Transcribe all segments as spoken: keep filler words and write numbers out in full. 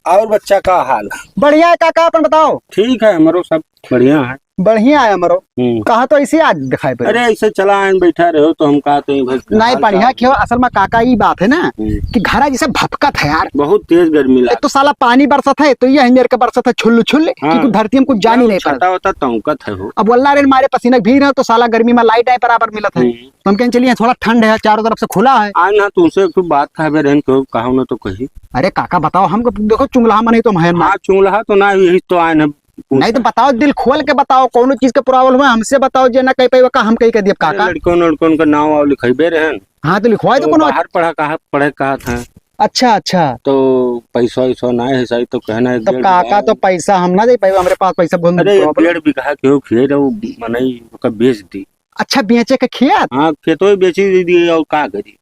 और बच्चा का हाल है? बढ़िया है काका, अपन बताओ। ठीक है, हमरो सब बढ़िया है। बढ़िया है हमरो। हम्म। कहा तो ऐसे आज दिखाई पड़े। अरे, ऐसे चला आयन, बैठा रहो तो हम कहा तो ये भाई नहीं, हाल बढ़िया चाल। क्यों, असल में काका ये बात है ना हम्म। कि घरा जैसे भपकत है यार। बहुत तेज गर्मी एक लाग। तो साला पानी बरसत है, तो ये हंजर के बरसत है छुल्ल छुल्ल, हाँ। कि कुछ धरती में कुछ जान ही नहीं पड़ता। छाता होता तौंकत है हो। अब वल्ला रे मारे पसीना भीग रहे हो, तो साला गर्मी में लाइट आए बराबर मिलत है। हम्म। तो हम कहें चलिए थोड़ा ठंड है, चारों तरफ से खुला है। आज ना तुमसे एक ठो बात कहबे रहन, केहू कहो ना तो कही। अरे काका बताओ, हमको देखो चुंगला मने तो हम है ना। हाँ, चुंगला तो ना, यही तो आए ना। नहीं तो बताओ, दिल खोल के बताओ, कौनो चीज के problem है हमसे बताओ, जे ना कह पाइबा का हम कही कह दियब अरे काका। लड़कन लड़कन का नाव वाव लिखइबे रहन। हाँ तो लिखवाए तो तो कोनो। बाहर पढ़ा कहा, पढ़े कहा था। अच्छा अच्छा। तो पैसा वैसा ना है सही तो कहना है तब डेढ़ काका बीघा। तो पैसा हम ना दे पाइबा, हमरे पास पैसा बहुत अरे ये problem। डेढ़ बीघा केहू खिए रहो, मनई ओका बेच दी। अच्छा, बेचे के खेत? हाँ, खेतवे बेची दे दिए, और का करी?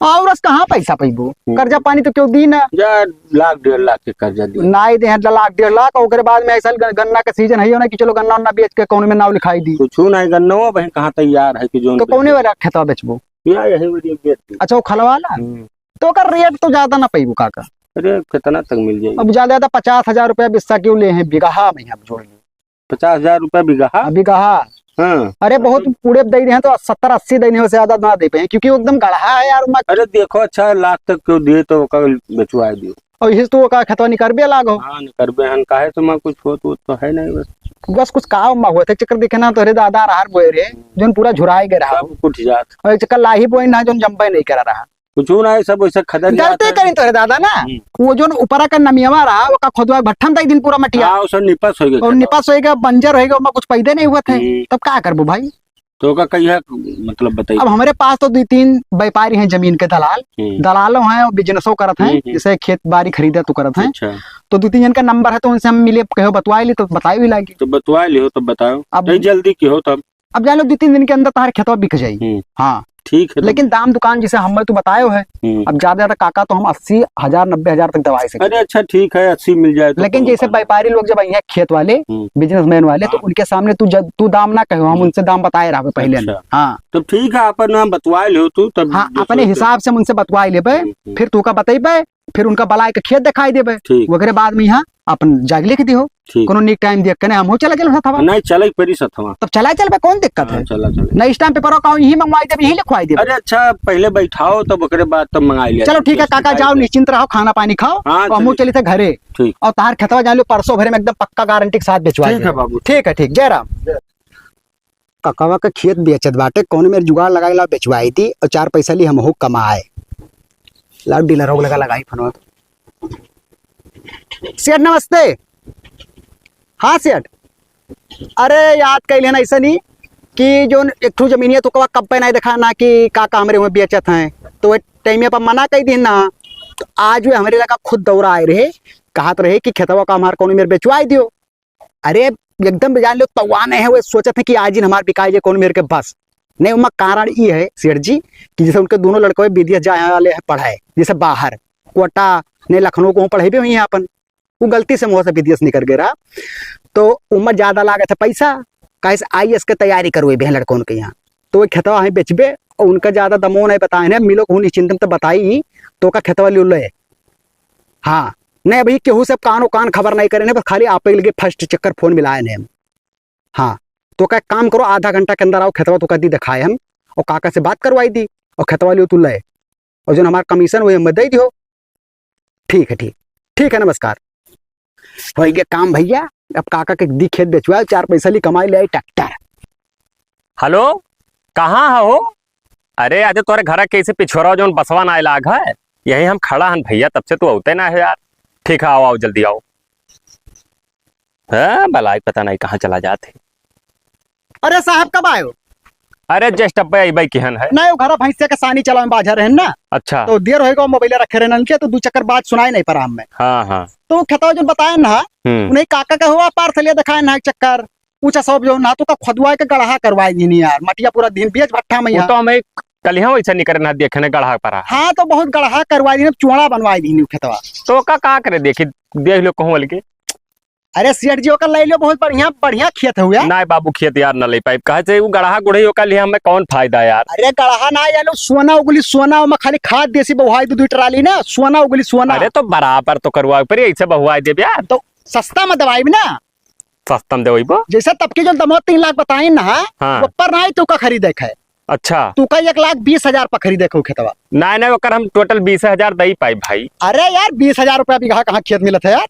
और अस कहाँ पैसा पैबो? हम्म। कर्जा पानी तो केहू दी ना। जा, लाख डेढ़ लाख के कर्जा दिए। नाई दे हैं लाख डेढ़ लाख, ओकरे बाद में ऐसा ग-, गन्ना का season है ना कि चलो गन्ना उन्ना बेच के कौनो में नाव लिखाई दी। कुछ नहीं, गन्ना वहीं कहाँ तैयार है कि जोन तो कौने बेचे। वाला खेतवा बेचबो? या यही वाली बेच दी। अच्छा, वो खलवा वाला? हम्म। तो ओकर rate तो ज्यादा ना पैबो काका। अरे, कितना तक मिल जाई? अब ज्यादा ज्यादा पचास हजार रुपया बिस्सा क्यों ले हैं बीघा में, अब जोड़ ली। पचास हजार रुपया बीघा? हाँ, बीघा। हाँ। अरे, बहुत पूरे दे रहे हैं तो सत्तर अस्सी देने हो से ज्यादा ना दे पाए, क्योंकि वो एकदम गढ़ा है यार, मैं अरे, देखो, अच्छा, लाख तक क्यों दिए तो ओका बेचवा दियो। और इस तो ओका खेतवा निकरबे लागो। हाँ, निकरबे हन, काहे तो मैं कुछ होत, होत तो है नहीं बस। बस कुछ काम में हुआ था, चक्कर देखे ना, तोहरे दादा रहर बोए रहे, जोन पूरा झुराए गए रहा। सब कुछ जात। और चक्कर लाही बोए ना, जोन जम्बे नहीं करा रहा। कुछ ना है, सब वैसे खदर जात गलती है। करी तोहरे दादा ना, हम्म। वो जोन ऊपरा का नमियावा रहा, ओका खोदवा भट्ठम तक दिन पूरा मटिया। हाँ, वो सब निपस हो गया और खेतवा। निपस हो गया, बंजर हो गया, ओमा कुछ पैदे नहीं हुआ थे। हम्म। तब का करबो भाई? तो ओका कहिया, मतलब, बताई। अब हमरे पास तो दो तीन व्यापारी हैं जमीन के दलाल, हम्म। दलालो हैं और businessओ करत हैं, हम्म, हम्म। जैसे खेत बारी खरीदे तो करत हैं। अच्छा। तो दो तीन जन का number है, तो उनसे हम मिले, कहो बतवाए ली तो बताए भी लागी। तो बतवाए लिहो, तब बताओ। अब नहीं, जल्दी की हो तब। अब जान लो, दो तीन दिन के अंदर तुम्हारे खेतवा बिक जाई। हम्म। हाँ। ठीक है, तो लेकिन दाम दुकान जैसे हम तू बताए हो है, हम्म। अब ज्यादा ज्यादा काका तो हम अस्सी हजार, नब्बे हजार तक दवाए सके। अरे अच्छा, ठीक है, अस्सी मिल जाए तो लेकिन कोनो जैसे बात नहीं। व्यापारी लोग जब आई हैं खेत वाले, हम्म। Businessman वाले, तो हाँ। उनके सामने तू जब, तू दाम ना कहो, हम हम्म। उनसे दाम बताए रहबे पहले। अच्छा। हाँ। तो ठीक है, अपन नाम बतवाए लिहो तू, तब हाँ, जो अपने सोचे। हिसाब से हम उनसे बतवाए लेबे, हम्म, हम्म। फिर तू का बतैबे, फिर उनका बलाए के खेत दिखाई देबे, ठीक। ओकरे बाद में यहाँ अपन जाके लिख दिहो। ठीक। कोनो नीक time देख के ना, हम हो चला गेल साथवा। नहीं, चले परी साथवा। तब चला चलबे, कौन दिक्कत हाँ, है? चला चले। नहीं, stamp paper का यहीं मंगवाई देबे, यहीं लिखवाई देबे। अरे अच्छा, पहले बैठाओ, तब ओकरे बाद तब मंगाई लिया। चलो ठीक है ठीक है, काका, जाओ, निश्चिंत रहो, खाना पानी खाओ, हाँ, और हम चलिए। चली थे घरे। ठीक। और तार खेतवा जान लो, परसों भरे में एकदम पक्का guarantee के साथ बेचवा ठीक है देबे। बाबू। ठीक है, ठीक, जय राम। ककवा के खेत बेचत बाटे, कौनो मेर जुगाड़ लगाई ला, बेचवाई दी और चार पैसा ली हमहू कमाए। लाओ डीलर हो लगा लगाई फोनवा। सेठ नमस्ते। हाँ सेठ, अरे याद कैले ना ऐसा नहीं कि जो एक ठो जमीनिया तो कवा कब पे नहीं देखा ना कि का का हमरे हुए बेचत हैं, तो वह टाइम पर मना कर दी ना। तो आज वे हमरे लगा खुद दौरा आए रहे, कहत रहे कि खेतवा का हमार कौनो मेर बेचवाई दियो। अरे एकदम जान लो तौआन है, वो सोचत है कि आज ही हमार बिकाई जाए कौन मेर के बस। नहीं, उमा कारण ई है सेठ जी कि जैसे उनके दोनों लड़के विदेश जाए वाले हैं पढ़ाए, जैसे बाहर कोटा, नहीं लखनऊ को पढ़े भी हुई है अपन, वो गलती से मुँह से विदेश निकल गया रहा। तो उमा ज्यादा लागत है पैसा, कैसे आईएएस के तैयारी करवे भी हैं लड़कों के यहाँ, तो वो खेतवा है बेचबे और उनका ज्यादा दमो नहीं बताए हैं, मिलो कहूँ निश्चिंत में तो बताई, तो का खेतवा लियो ले। हाँ, नहीं, अभी केहू से कानो कान खबर नहीं करे ने, बस खाली आपे के लगे first चक्कर फोन मिलाए ने हम। हाँ, तो का काम करो, आधा घंटा के अंदर आओ खेतवा, तो का दी दिखाए हम, और काका से बात करवाई दी, और खेतवा लियो तू ले, और जो हमारा कमीशन हुई हमें दे दियो। ठीक है, ठीक, ठीक है, नमस्कार। हो गया काम भैया, अब काका के दी खेत बेचवा, चार पैसा ली कमाई ले आई ट्रैक्टर। हेलो, कहाँ है हो? अरे, आज तोरे घर के इसे पिछोरा जौन बसवा ना लाग है, यही हम खड़ा हन भैया, तब से तू औते ना है यार। ठीक है, आओ, आओ, जल्दी आओ। हाँ, बलाई पता नहीं कहाँ चला जात है। अरे साहब, कब आयो? अरे, just अब भाई, भाई किहन है? नहीं, वो घर भैंसिया के सानी चलावे बाझा रहन ना। अच्छा। तो देर होएगा, मोबाइल रखे रहन के, तो दो चक्कर बात सुनाए नहीं परा हमें। हाँ, हाँ। तो खेतवा जो बताए ना, हम्म। उन्हें काका का हुआ पार से ले दिखाए ना एक चक्कर। ऊंचा सब जो ना तो का खुदवाए के गड़हा करवाए दीनी यार, मटिया पूरा दिन बेच भट्ठा में वो यार। तो हमें कल यहाँ वैसा नहीं करना, देखे ना गड़हा परा। हाँ, तो बहुत गड़हा करवाए दीनी, चुआड़ा बनवाए दीनी खेतवा। तो का, का करे, देखी, देख लो कहूँ बोल के। अरे सेठ जी, ओकर लइ लियो, बहुत बढ़िया, बढ़िया खेत हउए। नाहीं बाबू, खेत यार न लइ पाइब, काहे से उ गड़हा गुड़ही ओकर लिहे हमें कौन फायदा यार? अरे गड़हा नाहीं, यार सोना उगली सोना, ओमा खाली खाद देसी बहुआई दू, दू ट्राली ना, सोना उगली सोना। अरे तो बराबर तो करवाए परी, ऐसे बहुआई देब यार। तो सस्ता में दवाई ना। सस्ता में देवइबो? जैसे तब के जौन दमोह तीन लाख बताइन ना, हाँ। ऊपर नाहीं तू का खरीदे के है। अच्छा। तू का एक लाख बीस हजार पर खरीदे के हो खेतवा। नाहीं, नाहीं, ओकर हम total बीस हजार दइ पाई भाई। अरे यार, बीस हजार रुपया बीघा कहाँ खेत मिलत है यार?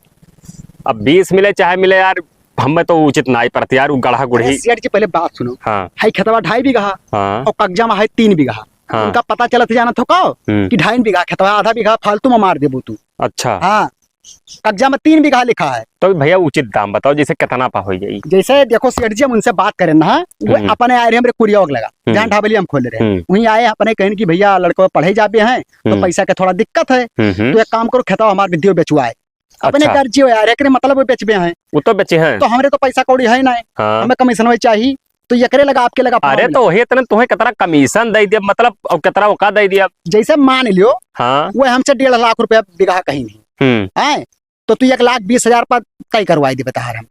अब बीस मिले चाहे मिले यार, हमें तो उचित नाहीं पड़त यार, उ गड़हा गुड़ही। अरे सेठ जी, पहले बात सुनो। हाँ। है खेतवा ढाई बीघा, हाँ। और कब्जा में है तीन बीघा। हाँ। उनका पता चलत है, जानत हो का, हम्म। कि ढाई बीघा खेतवा, आधा बीघा फालतू में मार देबू तू। अच्छा। हाँ। कब्जा में तीन बीघा लिखा है। तो भैया उचित दाम बताओ, जैसे कितना पा हो जाई? जैसे देखो सेठ जी, हम उनसे बात करेन ना, वो हम्म। अपने आए रहे हमरे कुरिया लगा, हम्म। जहाँ ढाबली हम खोले रहे। हम्म। वहीं आए, अपने कहेन कि भैया लड़को पढ़े जाबे हैं, तो हम्म। पैसा के थोड़ा दिक्कत है, हम्म, हम्म। तो एक काम करो, खेतवा हमार विद्यो बेचवाए। अपने अच्छा। गर्जी हो यार, एकरे मतलब वो बेचबे हैं। वो तो बेचे हैं। तो हमरे तो पैसा कौड़ी है नाहीं, हाँ। हमें कमीशन वही चाहिए, तो एकरे लगा, आपके लगा अरे फोन तो वही इतने तुम्हें कितना कमीशन दे दिया, मतलब, और कितना ओका दे दिया? जैसे मान लियो, हाँ। वो हमसे डेढ़ लाख रुपया बीघा कहीं नहीं। हम्म। हैं? तो तू एक लाख बीस हजार पर तय करवाई दे, बता हम।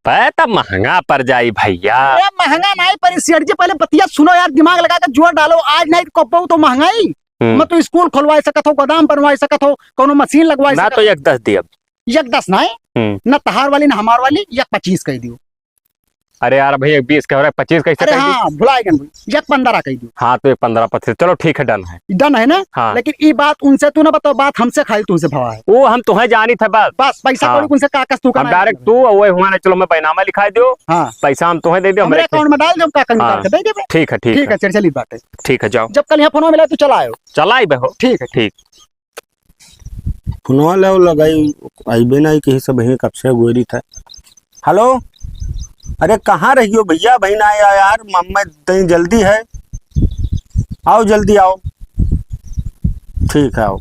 पै तब महंगा पड़ जाई भैया। अरे महंगा नाहीं पड़ी सेठ जी, पहले बतिया सुनो यार, दिमाग लगा के जोर डालो, आज नाहीं तो कब्बो तो महंगाई। हम्म। मैं तो स्कूल खोलवाए सकत हो, गोदाम बनवाए सकत हो, कौनो मशीन लगवाए ना सकत तो हो। एक दस दियब। एक दस नाहीं, हम्म। ना तहार वाली ना हमार वाली, एक पच्चीस कह दियो। अरे यार भैया, बीस कह रहा है, पच्चीस कैसे अरे कह दी? हाँ, भुलाए गन भाई, एक पंद्रह कह दियो। हाँ, तो एक पंद्रह पच्चीस, चलो ठीक है, done है। Done है ना? हाँ। लेकिन ई बात उनसे तू ना बताओ, बात हमसे खाली तुमसे भवा है। वो हम तुम्हें जानी थे बस। बस पैसा हाँ। कौड़ी उनसे काकस तू हम कमाए direct देबे। तू और वो हुआ ना, चलो मैं बैनामा लिखा दियो। हाँ। पैसा हम तुम्हें दे दियो, हमरे हमरे account में डाल दो, हम काका निकाल हाँ। के दे देबे। ठीक है, ठीक ठीक है। है, चल, चल, ई बात है। ठीक है, जाओ। जब कल यहाँ फोन मिला तो चला आयो। चला आइबे हो। ठीक है। ठीक। फोनवा ले लगाई, आइबे नाहीं, कहीं सब यहीं कब से गोरी था। हेलो, अरे कहाँ रहियो भैया, भाई ना आया यार, मम्मी तई जल्दी है, आओ जल्दी आओ। ठीक है, आओ।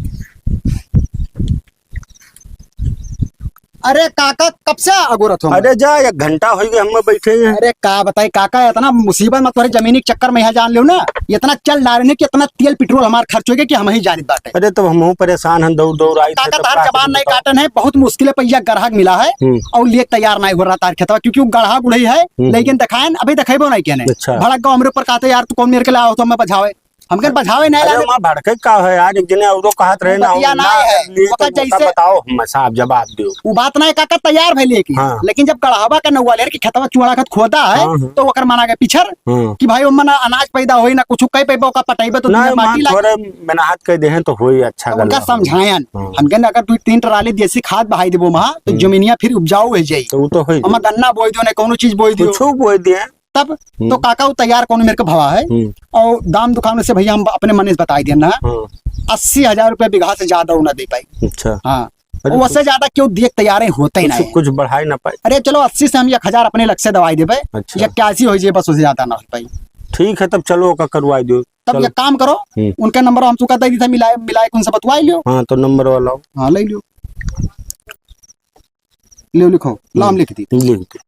अरे काका, कब से अगोरत हो? अरे जा, एक घंटा होइ गए हम बैठे हैं। अरे का बताई काका, इतना मुसीबत में तोहरे जमीनी के चक्कर में यहाँ जान लेव ना, इतना चल डारे ने कि इतना तेल पेट्रोल हमार खर्च होइ गए कि हम ही जानित बाटे। अरे तो हमहू परेशान हैं, दौड़ दौड़ आई थे, काका तब तहार का जबान करी नहीं बताओ? काटन है, बहुत मुश्किल है, पहिया ग्राहक मिला है हम्म। और लेक तैयार नहीं हो रहा तार खेतवा, क्योंकि वो गड़हा गुड़ही है, हम्म। लेकिन देखाएन, अभी देखेबो नहीं कहने। अच्छा। भड़क गो हमरे ऊपर कहते, "यार तू कौन मेरे के लाओ तो हमें बझावे।" हमके बझावे नहीं अरे लागे। वहाँ भड़के का है यार, एक जने औरो कहत रहे ना, बतिया ना ना है। लिए ओकर तो ओका जैसे बताओ, हम साफ जवाब दियो। वो बात ना है काका, तैयार भइले कि। हाँ। लेकिन जब गड़हवा का नौवा लेर के खेतवा चुआड़ा खत खोदा है, हाँ, हाँ। तो ओकर मना के पिछर हाँ। कि भाई ओमन ना अनाज पैदा होई ना कुछ, कई पैबा ओका पटैबे तो ना, दुनिया माटी मान लागे। थोड़े मेहनत कर देहें तो होई अच्छा उनका गल्ला होई। समझायन। हाँ। हमके ना अगर दू तीन ट्राली देसी खाद बहाई देबो वहाँ, तो हम्म। जमीनिया फिर उपजाऊ हो जाई। तो वो तो होई। ओमा गन्ना बोई दियो, ना कौनो चीज बोई दियो। कुछो बोई दिए। तब हम्म। तो काका वो तैयार कौन मेरे को भवा है। हम्म। और दाम दुकान से भैया हम अपने मने से बताई देना। हाँ। अस्सी हजार रुपया बीघा से ज्यादा वो ना दे पाई। अच्छा। हाँ। अरे वो उससे कुछ, ज्यादा क्यों देख तैयार है, होते ही कुछ, नहीं है। कुछ बढ़ाई ना पाए। अरे चलो अस्सी से हम एक हजार अपने लग से दवाई देबे। अच्छा। इक्यासी हो जाए बस, उससे ज्यादा ना हो पाई। ठीक है तब चलो ओका करवाई दो। तब चलो। एक काम करो, हम्म। उनका नंबर हम तुका दे दी था, मिलाए, मिलाए के उनसे बतवाई लियो। हाँ तो नंबर वाला हो। हाँ ले लियो। लियो लिखो, नाम हम्म। लिख दी। लिख दी।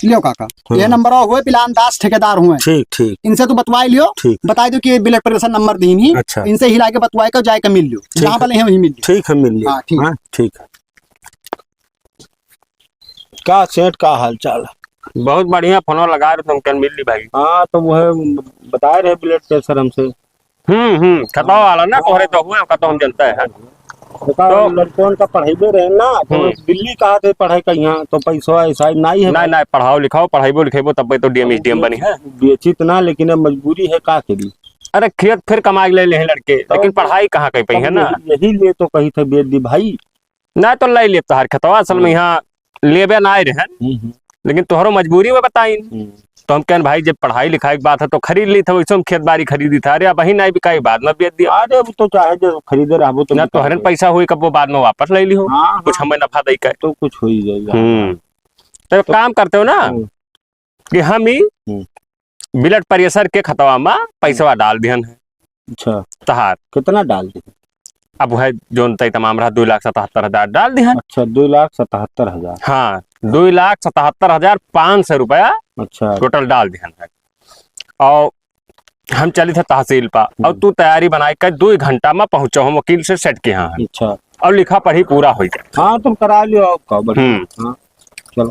लियो काका, हाँ। ये नंबर हुए पिलान दास ठेकेदार हुए। ठीक, ठीक। इनसे तू बतवाए लियो, ठीक। बताए दो कि ये blood pressure नंबर दीन ही। अच्छा। इनसे हिला के बतवाए का जाए के मिल लियो। ठीक जहाँ है। पर ले हैं वहीं मिल लियो। ठीक है, मिल लियो। हाँ, ठीक। हाँ, ठीक है। का सेठ, का हाल चाल है? बहुत बढ़िया, फोन लगा रहे तुम, कल मिल ली भाई। हाँ, तो वो है, बताए रहे blood pressure हमसे। हम्म, हम्म, खतवा हाँ। वाला ना, हाँ। तोहरे तो हुए, ओका तो हम जनता है। ओका तो लड़कन का पढ़ाइबे रहे ना, तो हम्म। दिल्ली कहा थे पढ़ाई का यहाँ, तो पैसा ऐसा ही नहीं है नहीं, भाई। नहीं, पढ़ाओ लिखाओ, पढ़ाइबो लिखेबो, तब तो डीएम, एसडीएम बनी है। बेचित ना, लेकिन अब मजबूरी है, का करी? अरे, खेत फिर कमाए ले, ले हैं लड़के, तो लेकिन पढ़ाई कहाँ कहीं पे है ना? यही, यही लिए तो कही थे बेच दी भाई। ना तो ले लेता हर खतवा, असल में हम्म। यहाँ लेबे ना आए रहन, हम्म, हम्म। लेकिन तोहरो मजबूरी में बताइन। हम्म। तो हम कहन, "भाई, जब पढ़ाई लिखाई की बात है तो खरीद ली था, वैसे हम खेत बाड़ी खरीदी था, अरे अब वही नहीं बिकाई, बाद में बेच दिया।" अरे अब तो चाहे जो खरीदे रहबो तो ना बिका तोहरे जाए। पैसा हुई, कब वो बाद में वापस ले ली हो, हाँ, कुछ हाँ। हमें नफा दे के। तो कुछ हो ही जाएगा। हम्म। तो एक तो काम करते हो ना, हम्म। कि हम ही हम्म। blood pressure के खतवा में पैसवा हम्म। डाल दिहन है। अच्छा। तहार। कितना डाल दिहन? अब है जोन तय तमाम रहा, दो लाख सतहत्तर हजार डाल दिहन। अच्छा, दो लाख सतहत्तर हजार। हाँ, दो लाख सतहत्तर हजार पाँच सौ रुपया अच्छा। Total डाल दिहन है। और हम चलित है तहसील पा, हम्म। और तू तैयारी बनाए के दुइ घंटा में पहुँचो, हम वकील से सेठ के यहाँ है। अच्छा। और लिखा पढ़ी पूरा होइ जाए। हाँ, तुम करा लियो, और का बढ़िया। हम्म। हाँ, चलो।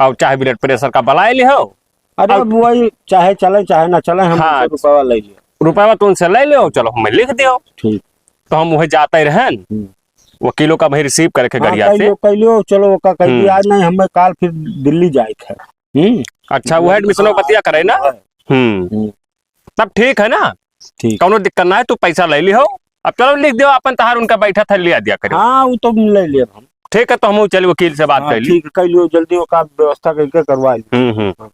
और चाहे blood pressure का बलाए लिहो। अरे, और अब वही चाहे चले, चाहे ना चले, हम हाँ। उनसे रुपया ले लियो। रुपया तो उनसे ले लियो, चलो, हमें लिख दियो। ठीक। तो हम वही जाते रहन। हम्म। वकीलों का भाई receive करे के हाँ, गड़िया से। कैलियो, कैलियो, चलो, ओका कह हम्म। दिया, आज नहीं, हमें काल फिर दिल्ली जाए के है। हम्म। अच्छा, वो admission हाँ, बतिया करे ना? हाँ। हम्म। हम्म। तब ठीक है ना? ठीक। कौनो दिक्कत ना है, तू पैसा ले लिहो। अब चलो लिख दियो, अपन तहार उनका बैठा था, लिया दिया करियो। हाँ, वो तो ले लियो हम। ठीक है, तो हम चलिए वकील से बात हाँ, कर ली। ठीक है, कर लियो जल्दी, ओका व्यवस्था करके करवा लियो। हम्म, हम्म। हाँ।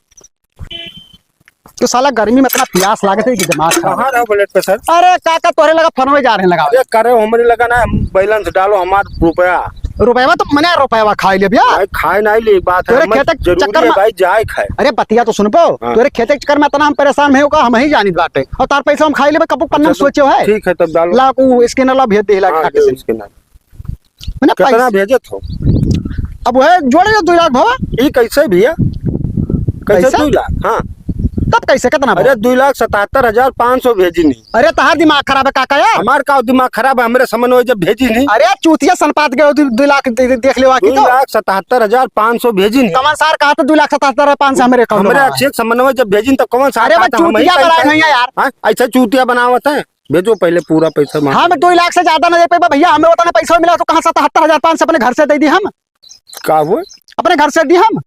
तो साला गर्मी में इतना प्यास लागत है कि दिमाग खराब। कहाँ रहो blood pressure? अरे काका, तोहरे लगा फोनवे जा रहे लगा। अरे करे, हमरे लगा ना, हम balance डालो हमार रुपया। रुपया तो मने रुपया खाई ले भैया। भाई खाए नहीं ले, एक बात है, तोरे हमें खेते के जरूरी चक्कर है में भाई, जाए खाए। अरे बतिया तो सुन पो, हाँ। तोरे खेते के चक्कर में इतना हम परेशान भए का, हम ही जानित बाटे। और तार पैसा हम खाई लेबे, कबू पन्ना में अच्छा, तो सोचे है। ठीक है, तब डालो। ला, उ scanner ला भेज दे, ला हाँ, खाके जो से। Scanner। मने कितना पैसा भेजत हो? अब वह जोड़े जो दुइ लाख भवा। ई कैसे भैया? कैसे कैसे? दुइ लाख? हाँ। तब कैसे, कितना भवा? अरे, दुइ लाख सतहत्तर हजार पाँच सौ भेजी नहीं। अरे, तहार दिमाग खराब है काका यार। हमार का दिमाग खराब है, हमरे समन्वय जब भेजी नहीं। अरे, चूतिया सनपात गए हो, दु-, दुइ लाख दे-, दे-, देख लेवा की तो। दुइ लाख सतहत्तर हजार पाँच सौ भेजी नहीं। कौन सार कहा था दुइ लाख सतहत्तर हजार पाँच सौ हमरे account हमरे में? अक्षय समन्वय जब भेजी तो कौन सार अरे, कहा वो था, हम ही चूतिया कैसे? बड़ा नहीं है यार। हाँ, ऐसे चूतिया बनावत है। भेजो पहले पूरा पैसा मांग। हम दुइ लाख से ज्यादा ना दे पाइबा भैया, हमें उतना पैसा मिला तो कहाँ सतहत्तर हजार पाँच सौ अपने घर से दे दी हम? का हुआ? अपने घर से दी हम।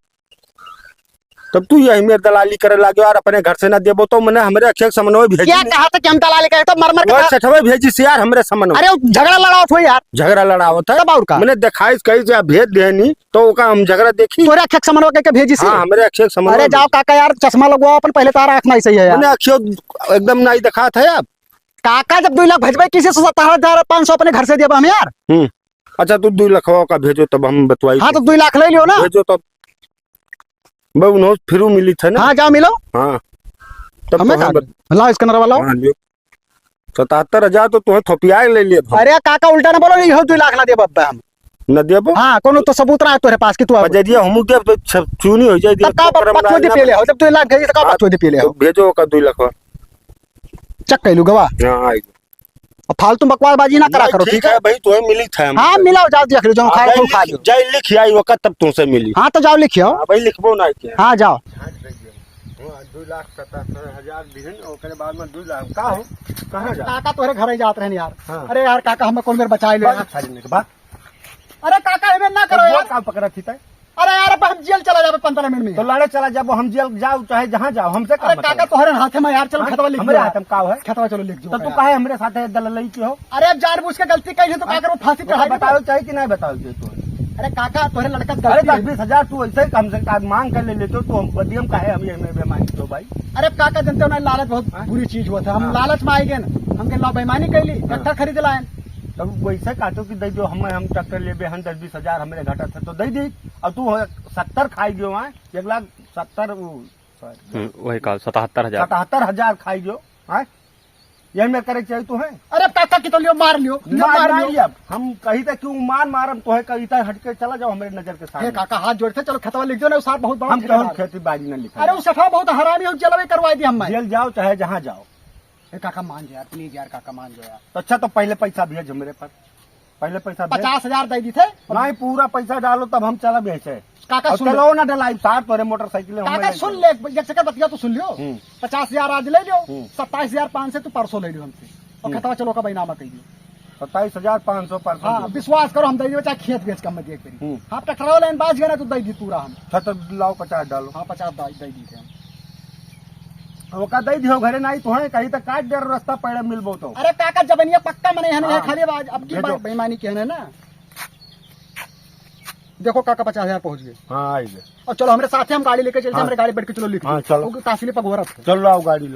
तब तू यही मेर दलाली करे लागे यार, अपने घर से ना देबो तो मने हमरे अक्षय समन्वय भेजी क्या नहीं। कहा था कि हम दलाली करे तो मर मर के वह था। सेठवे भेजी से यार हमरे समन्वय। अरे वो झगड़ा लड़ावत हो यार। झगड़ा लड़ावत है। तब और का? मने दिखाई कही से भेज देनी तो ओका हम झगड़ा देखी। तोरे अक्षय समन्वय के, के भेजी से? हाँ, हमरे अक्षय समन्वय अरे जाओ भेजी। काका यार, चश्मा लगवाओ अपन, पहले तारा आँख नहीं सही है यार। मने अक्षय एकदम नहीं दिखात है अब। काका, जब दुइ लाख भेजबे, किसी से सतहत्तर हजार पाँच सौ अपने घर से देबा हम यार। हम्म। अच्छा, तू दुइ लाख का भेजो, तब हम बतवाई हाँ, तो। तो दुइ लाख ले लियो ना। भेजो तब। बे, उन्हों फिरू मिली थे ना। हाँ, जाओ मिलो। हाँ। तब हमें तो हम का बत- लाओ, scanner वाला लाओ। हाँ, लियो। सतहत्तर हजार तो तुम्हें थोपिया ले लिए हम। अरे काका, उल्टा ना बोलो, यहो दुइ लाख ना देबा अब हम। न देबो? हाँ, कोनो तो सबूत रहा तोरे पास कि तू अब बजरिया हमू के अब छ-, चूनी हो जाए, तब का पकड़म बकचोदी ना पी ले हो, जब तू लाख भेजी तो का हाँ, बकचोदी पी ले हो? तो भेजो का दुइ लाख। चेक कैलू गवा। हाँ, आई। अब फालतू बकवासबाजी ना करा नहीं, करो, ठीक ठीक है? है भाई, तुम्हें मिली था हम। हाँ, मिलाओ, जाओ देख लो, जो हाँ, खाए जाए खो खा लिख, लो। जाए लिख आई वक्त तब तुमसे मिली। हाँ, तो जाओ लिखियो। हाँ, भाई लिखबो ना के। हाँ, जाओ। हाँ, दुइ लाख सतहत्तर हजार दिहन, ओकरे बाद में दुइ लाख। का हो? कहाँ जा? काका तोहरे घरे जात रहन यार। हाँ। अरे यार, काका, हमें कौन बेर बचाए ले बात यार। खाली नहीं, बात। अरे काका, एमे ना करो तो यार। का पकड़ा थी तय? अरे यार, अब हम जेल चला जाबे पन्द्रह मिनट में। तो लड़े चला जाबो, हम जेल जाओ चाहे जहाँ जाओ, हमसे का अरे मतलब? काका, तोहरे हाथे में यार, चलो हाँ, खेतवा लिख हमरे जाओ। हाथ में का है? खेतवा चलो लिख जाओ तो तू यार। काहे हमरे साथे दलाली की हो? अरे अब जानबूझ के गलती कइले तो का करो, फांसी ओका चढ़ा दे बताओ तो। चाहे कि नहीं बताओ चाहे तो? अरे काका, तोहरे लड़का से अरे गलती दस है। बीस हजार तू ऐसे ही कम से कम मांग कर ले लेते हो, तो हम बदियम काहे हम ये में बेमानी तो भाई? अरे काका, जनते हो ना, लालच बहुत हाँ? बुरी चीज होत है। हम हाँ। लालच में आइ गए ना, हमके ला बेमानी कैली, हाँ। ट्रैक्टर खरीद लाए। तब वैसे कहते कि दे दो, हम, हम ट्रैक्टर लेबे, हम दस बीस हजार हमरे घटत है तो दे दी। और तू हो सत्तर खाई गयो है, एक लाख सत्तर, वो, sorry। हम्म, वही कहा, सतहत्तर हजार। सतहत्तर हजार खाई गयो, हैं? यही में करे चाहिए तू है? अरे काका की तो लियो, मार लियो, लियो, मार मार नहीं लियो। अब हम कही थे कि वो मार मारम तो है, कही था हट के चला जाओ हमरे नजर के हे सामने। काका, हाथ जोड़ते, चलो खेतवा लिख दो ना, वो सार बहुत बड़ा हम ठेकेदार। केहू खेती बाड़ी ना लिखा अरे जाए। वो सफा बहुत हरामी हो, जेलवे करवा दी हम। जेल जाओ चाहे जहाँ जाओ। ए काका मान जाओ यार, please यार काका मान जाओ यार। तो अच्छा, तो पहले पैसा भेज हमरे पर, पहले पैसा भेज। पचास हजार दे दी थे। नहीं, पूरा पैसा डालो तब हम चलब ऐसे। काका और सुन चलो लो। ना डलाई सार, तोरे मोटरसाइकिल हम काका ले सुन चलो। ले, एक चक्कर बतिया तो सुन लियो। हम्म। पचास हजार आज ले लियो, हम्म। सत्ताईस हजार पाँच सौ तू परसों ले लियो हमसे। और हम्म। खतवा चलो का बैनामा कह दियो। सत्ताईस हजार पाँच सौ परसेंट हाँ, दे दो। विश्वास करो, हम दे देबे, चाहे खेत बेच के हम दे देबे। हम्म। हाँ, ट्रैक्टर वाला इन बाज गया ना, तो दे दी पूरा हम। अच्छा, तो लाओ, पचास डालो। हाँ, पचास दा-, दे दी थे हम। ओका दे दियो, घरे नहीं तो है, कहीं तो काट दे रास्ता, पैड़ा मिलबो तो। अरे काका, जबनिया पक्का मने है, नहीं है, हाँ। खाली आवाज, अब की भेजो। बात बेईमानी के है ना। देखो काका, पचास हजार पहुंच गए। हाँ, आई गए। और चलो, हमरे साथे हम गाड़ी लेके चलते हैं, हाँ। हमरे गाड़ी बैठ के चलो, लिख हाँ, दो। चलो। वो तहसील पर घोरत है। चलो, लाओ, गाड़ी लाओ।